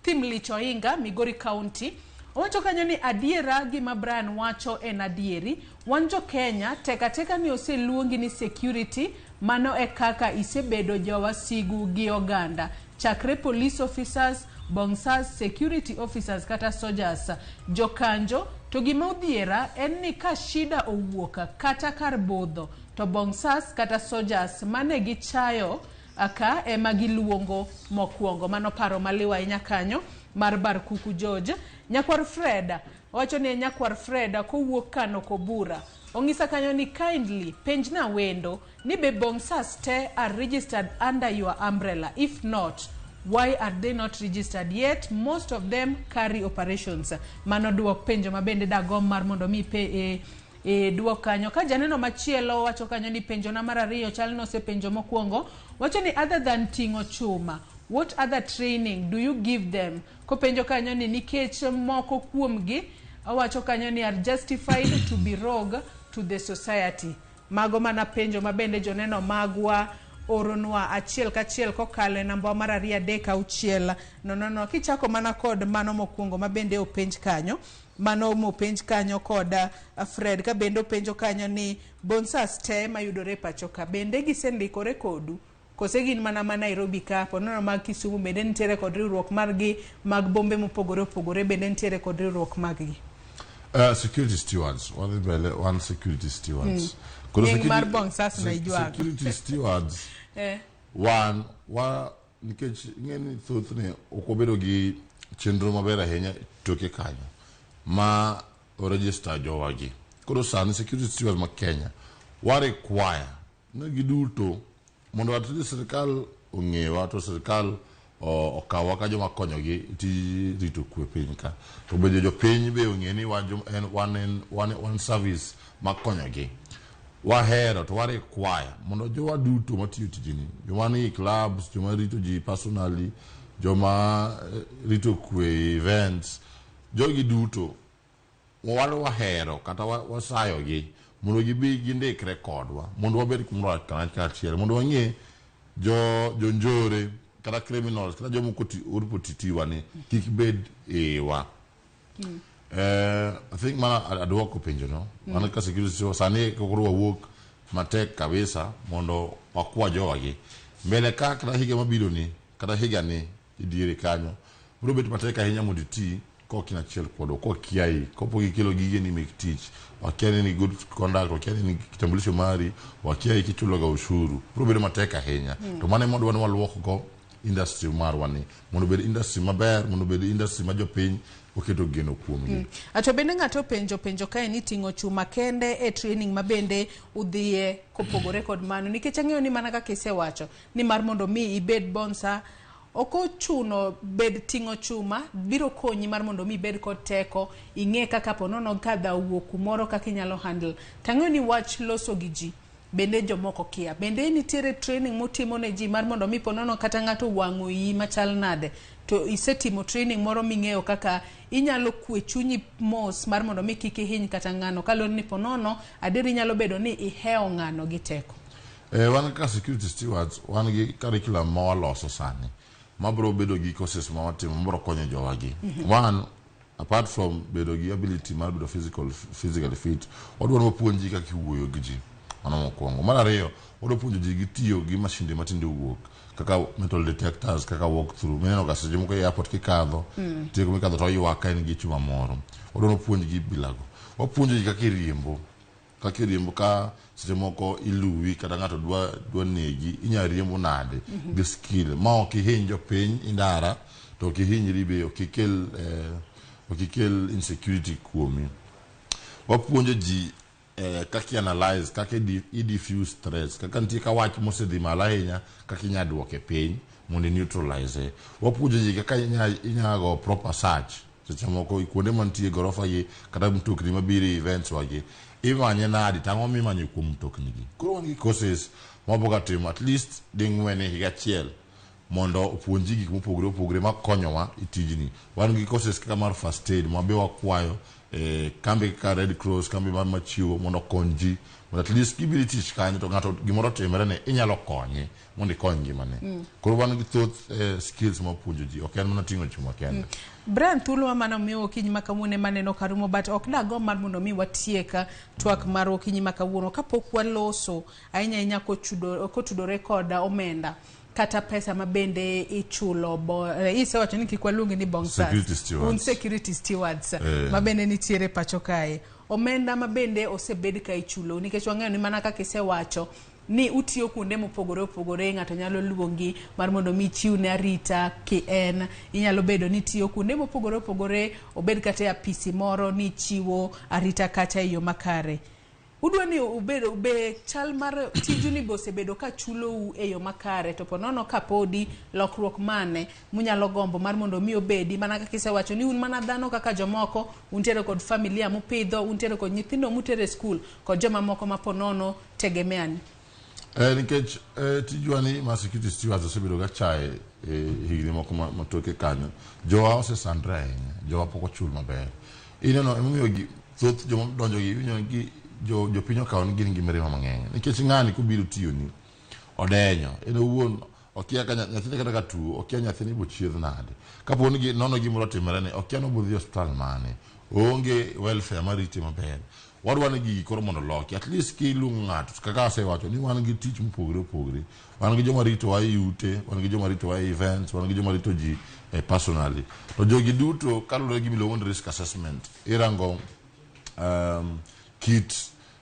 Thimlich Ohinga, Migori County. Owacho kanyo ni adiera gima Brian wacho en adieri. Wan jo Kenya tek ateka ni oseluongi ni security, mano e kaka isebedo jowasigu gi oganda. Chakre police officers, bouncers, security officers kata soldiers, jokanjo. To gima odhiera en ni ka shida owuok kata kar budho to bouncers kata soldiers mane gichayo ka ema giluongo mokwongo. Mano paro maliw ahinya kanyo mar Barkuku George. Nyakwar Fred wacho ni Nyakwar Fred kowuok Kano Kobura. Ong'isa kanyo ni kindly penjna wendo ni be bouncers te are registered under your umbrella. If not, why are they not registered yet? Most of them carry operations. Mano duok penjo mabende dagom mar mondo mi pe, duok kanyo. Ka janeno machielo wacho kanyo ni penjo na mar ariyo chal nosepenjo mokwongo. Wacho ni other than ting'o chuma, what other training do you give them? Kopenjo kanyo ni nikech moko kuomgi owacho kanyo ni are justified to be rogue to the society. Mago mana penjo mabende joneno magwa oronwa achiel kachiel kokalo e namba mar 236 00. Kichako mana kod mano mokwongo mabende openj kanyo, mano mopenj kanyo kod Fred, ka bende openjo kanyo ni bouncers te mayudore e pacho ka bende gisendikore kodu kose gin mana ma Nairobi ka, ponono mag Kisumu bende nitiere kod riwruok margi, mag bombe mopogore opogore bende nitiere kod riwruok maggi. Security stewards, wadhi mbele, wan security stewards. Koro Nying mar bouncers na ijwago. Security stewards wan wa nikech ing'e ni thothne ok wabedo gi chenro maber ahinya toke kanyo. Ma oregister jowagi. Koro sani security stewards ma Kenya wa require ni giduto mondo at least sirikal ong'ewa to sirikal okawwa ka joma konyogi e tij rito kwe piny ka. To bende jopiny be ong'e ni wan joma en wan en wan wan service makonyogi. Wahero to wa require mondo jowa duto matiyo tijni, joma nie clubs, joma rito ji personally, joma rito kwe e events, jogi duto wan wahero kata wasayogi mondo gibi gindikre kodwa mondo wabed kumoro kaachiel mondo wang'e jo jonjore kata criminals kata joma oripo titiwa ni kik bed iwa. I think mana aduoko penjo no. Mano ka security sani koro wawuok matek kabisa mondo wakwa jowagi. Mbele ka kata higa mabiro ni kata higa ni e diere kanyo biro bet matek ahinya mondo iti kok in achiel kodwa kokiayi kopok ikelo gigeni mek tich wakia ni good conduct wakia ni kitambulisho mari wakia kichulo ga ushuru biro bedo matek ahinya. To mano ema wadwa ni waluok go industry marwa ni mondo obed industry maber mondo obed industry ma jopiny oketo geno kuomgi. To bende ng'ato penjo penjo kae ni ting'o chuma kende e training ma bende udhiye kopogore kod mano nikech ang'eyo ni mana kaka isewacho ni mar mondo mi ibed bonsa ok ochuno bed ting'o chuma biro konyi mar mondo mi ibed kod teko ing'e kaka ponono ka dhaw owuok kumoro kaka inyalo handle tang'eyo ni wach loso gi ji bende jomoko kia bende nitiere training mutimo ne ji mar mondo mi ponono kata ng'ato wang'o iyi machal nade to isetimo training moro ming'eyo kaka inyalo kwe chunyi mos mar mondo mi kik ihiny kata ng'ano kaluwore ni ponono adier inyalo bedo ni ihewo ng'ano gi teko. Wan kaka security stewards wan gi curriculum ma waloso sani mabiro bedo gi courses ma watimo mabiro konyo jowagi. One, apart from bedo gi ability mar bedo physically fit, wadwaro wapuonj ji kaka iwuoyo gi ji. Mano mokwongo. Mar ariyo, wadwa puonjo ji gi tiyo gi mashinde matinde owuok kaka metal detectors, kaka walk through. Mineno ga seche moko e airport kikadho, nitie kuma ikadho to oywak ka en gi chuma moro. Wadwa wapuonj gi bilago. Wapuonjo ji kaka iriembo. Kaka iriembo ka seche moko iluwi kata ng'ato dwa negi, inya riembo nade gi skill ma ok ihiny jopiny e ndara to ok ihinyri be ok ikel insecurity kuomi. Wapuonjo ji kaka i-analyze, kaka i-diffuse stress, kaka nitie ka wach mosedhi malo ahinya, kaka inya duoke piny mondo i-neutralize. Wapuonjo ji kaka inya go proper search. Seche moko kuonde mantie gorofa gi kata mtokni mabiro e events wagi, imanye nadi to ang'o mimanyo kuom mtokni gi. Koro wan gi courses mawaboga timo at least ding'wen e higa achiel mondo opuonj ji gik mopogore opogore makonyowa e tijni. Wan gi courses kaka mar first aid ma be wakwayo kambi kaka Red Cross, kambi mar machiwo mondo okony ji mondo at least kibiro e tich kanyo to ng'ato gimoro otimore ne inyalo konye mondo ikony ngimane. Koro wan gi thoth skills ma wapuonjo ji, ok en mana ting'o chuma kende. Brian, thuolo mano omiwa okinyi ma kawuono ema neno karumo but ok dagomb mar mondo mi watiek twak mar okinyi ma kawuono kapok waloso ahinya ahinya kotudore kod omenda kata pesa ma bende ichulo isewacho ni kik waluongi ni bouncers. Security stewards. Un security stewards ma bende nitiere pacho kae. Omenda ma bende osebed ka ichulo nikech wang'eyo ni mana kaka isewacho ni utiyo kuonde mopogore opogore, ng'ato nyalo luongi mar mondo mi ichiwne arita ki en inyalo bedo ni itiyo kuonde mopogore opogore obed kata e apisi moro ni ichiwo arita kacha e yo makare. Udwa ni ubed be chal mar tiju ni be osebedo ka chulou e yo makare to ponono ka podi lokruok mane munyalo gombo mar mondo mi obedi mana kaka isewacho ni un mana dhano kaka jomoko untiere kod familia mupidho untiere kod nyithindo mutere e skul kod joma moko ma ponono tegemeani. Nikech tijwa ni mar security stewards osebedo ga chaye higni moko matoke kanyo, jowa osesandre ahinya, jowa pok ochul maber. Ineno emomiyo thoth joma donjo gi iwinjo gi jopiny okawo ni gin gi mirima mang'eny nikech ng'ani kobiro tiyoni odenyo en owuon okia ka nyathine kata ka tuo okia nyathine ibo chiedh nade kapo ni nono gimoro otimore ne okia ni obodhi osiptal mane oonge welfare marite maber. Wadwa ni gigi koro mondo loki at least kiluongo ng'ato kaka asewacho ni wan gi tich mopogore opogore, wan gi joma ritowa e ute, wan gi joma ritowa e events, wan gi joma rito ji personally. To jogi duto kaluwore gi gimiluongo ni risk assessment, irango kit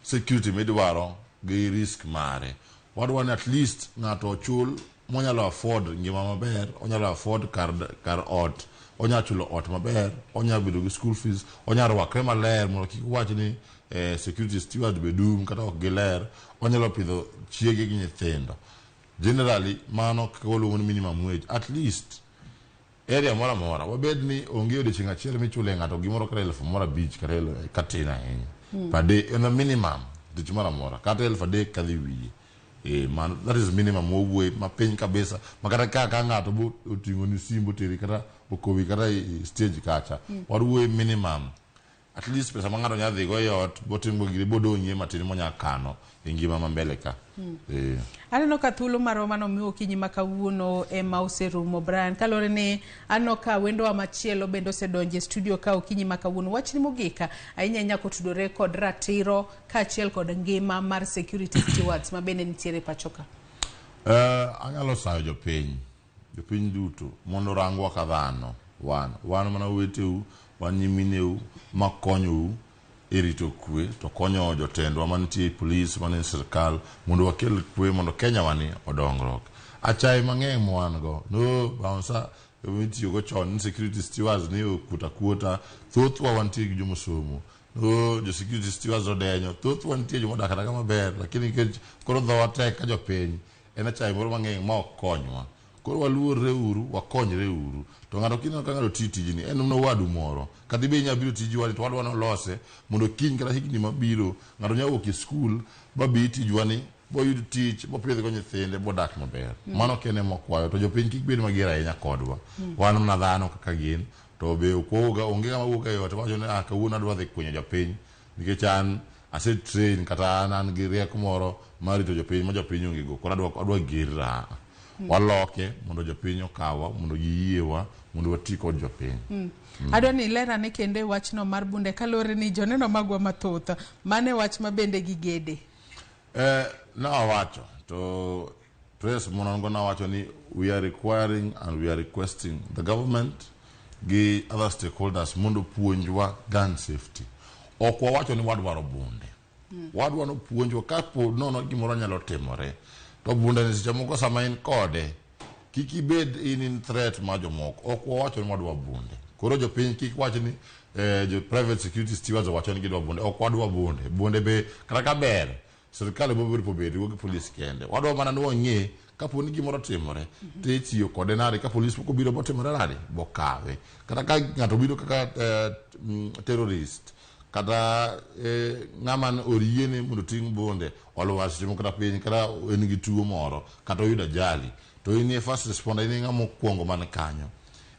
security midwaro gi risk mare. Wadwa ni at least ng'ato ochul monyalo afford ngima maber, onyalo afford kar ot Onya chulo ot maber, onya bedo gi school fees, onya rwakre maler mondo kik wach ni security steward be dum kata ok giler. Onyalo pidho chiege gi nyithindo. Generally, mano kaka waluongo ni minimum wage. At least area moro amora wabed ni onge odiochieng' achiel michule ng'ato gimoro kata 1500 kata katin ahinya per day en a minimum tich moro amora kata 3000 kadhi wiye. Mano that is minimum wawuoye mapiny kabisa ma kata ka ng'ato bo oting'o ni simbo teri kata okowi kata e stage kacha. Wawuoye minimum at least pesa ma ng'ato nyalo dhigo e ot botimgo gire bodong'ie matin monya kano e ngima ma mbele ka. Aneno ka thuolo marwa manomiwa okinyi ma kawuono ema oserumo Brian, kaluwore ni aneno ka wendowa machielo bende osedonjo e studio ka okinyi ma kawuono. Wachni mogik ahinya ahinya kotudore kod ratiro kaachiel kod ngima mar security stewards ma bende nitiere e pacho ka. Anyalo sayo jopiny duto mondo orangwa ka dhano wan mana oweteu, wan nyimineu makonyou e rito kwe to konyo jotendwa mantie e police manie sirkal mondo wakel kwe mondo Kenya wani odongruok. Achaye mang'eny mwan go no bouncer mitiyogo chon ni security stewards ni okuota kuota, thothwa wantie gi jomosomo no jo security stewards odenyo, thothwa nitie jomodak adaka maber, lakini nikech koro dhowa tek ka jopiny en achaye moro mang'eny ma ok konywa. Koro waluorre uru, wakonyre uru. To ng'ato kineno ka ng'ato tiyo tijni, en mana owadu moro. Kata ibe inyalo biro tijwa ni to wadwa nolose mondo kiny kata higni mabiro ng'ato nyalo wuok e skul ba bi tijwa ni boyud tich bopidhgo nyithinde bodak maber. Mano kende mokwayo to jopiny kik bed mager ahinya kodwa. Wan mana dhano kaka gin to be ok wawuog onge ng'ama wuok e ot wacho ni ah kawuono adwa dhi kwinyo jopiny nikech an ase train kata an gi rieko moro mar rito jopiny ma jopiny onge go koro adwa gerra. Waloke mondo jopiny okawa mondo giyiewa mondo wati kod jopiny. Adwa ni iler ane kendo e wachno mar bunde kaluwore ni joneno magwa mathoth mano e wach ma bende gigede. Nawacho to press monongo nawacho ni we are requiring and we are requesting the government gi other stakeholders mondo puonjwa gun safety. Ok wawacho ni wadwaro bunde. Wadwa no puonjwa kapo nono gimoro nyalo timore to bunde ni seche moko sama in kode kik ibed in threat mar jomoko. Ok wawacho ni wadwa bunde. Koro jopiny kik wach ni jo private security stewards owacho ni gidwa bunde. Ok wadwa bunde. Bunde be kata ka ber sirkal bo biro bedo gi polis kende. Wadwa mana ni wang'e kapo ni gimoro timore to itiyo kode nade ka polis pok obiro botimore nade bokawe. Kata ka ng'ato obiro kaka terrorist kata ng'ama oriene mondo oting' bunde olwar seche moko kata piny kata en gi tuo moro kata oyudo ajali to in e first responder, in e ng'ama okwongo man kanyo.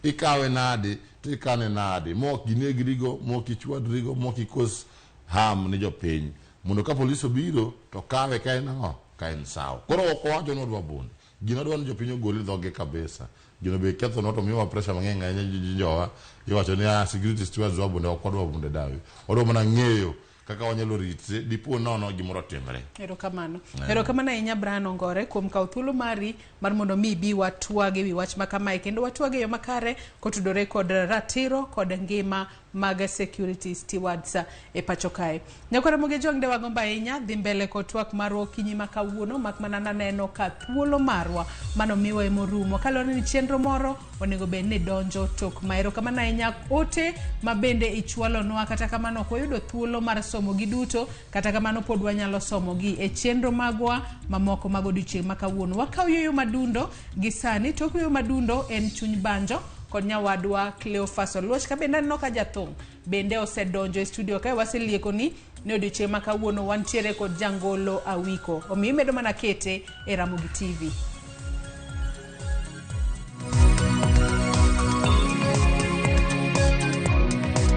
Ikawe nade to ikane nade mok ginegrigo, mok ichwadrigo, mok ikos harm ni jopiny mondo ka polis obiro to kawe ka en ang'o ka en sawa. Koro ok wawacho ni wadwa bunde. Gino wadwa ni jopiny ogol e dhoge kabisa. Gino be kethonwa to miyowa pressure mang'eny ahinya jowa. Iwacho ni ah security stewards dwa bunde, ok wadwa bunde dawi. Wadwa mana ng'eyo kaka wanyalo ritre dipo nono gimoro otimre. Erokamano. Erokamano ahinya Brian Ongore kuom kawo thuolo mari mar mondo mi ibi watwag ewi wach ma kamae kendo watwag e yo makare kotudore kod ratiro kod ngima mag security stewards e pacho kae. Nyakwara Ramogi Ojwang' de wagombo ahinya dhi mbele kod twak marwa okinyi ma kawuono mak mana naneno ka thuolo marwa manomiwa emorumo kaluwore ni chenro moro onego bed ni donjo tok ma. Erokamano ahinya ote ma bende ichwalonwa kata kamano ok wayudo thuolo mar somo gi duto kata kamano pod wanyalo somogi e chenro magwa mamoko mag odiochieng' ma kawuono. Wakaw yueyo madundo gi sani tok yueyo madundo en chuny banjo kod nyawadwa Cleophas Oluoch ka bende aneno ka jathum bende osedonjo e studio kae waselieko ni ne odiochieng' ma kawuono wantiere kod jangolo Awiko omiyo imedo mana kete e Ramogi TV.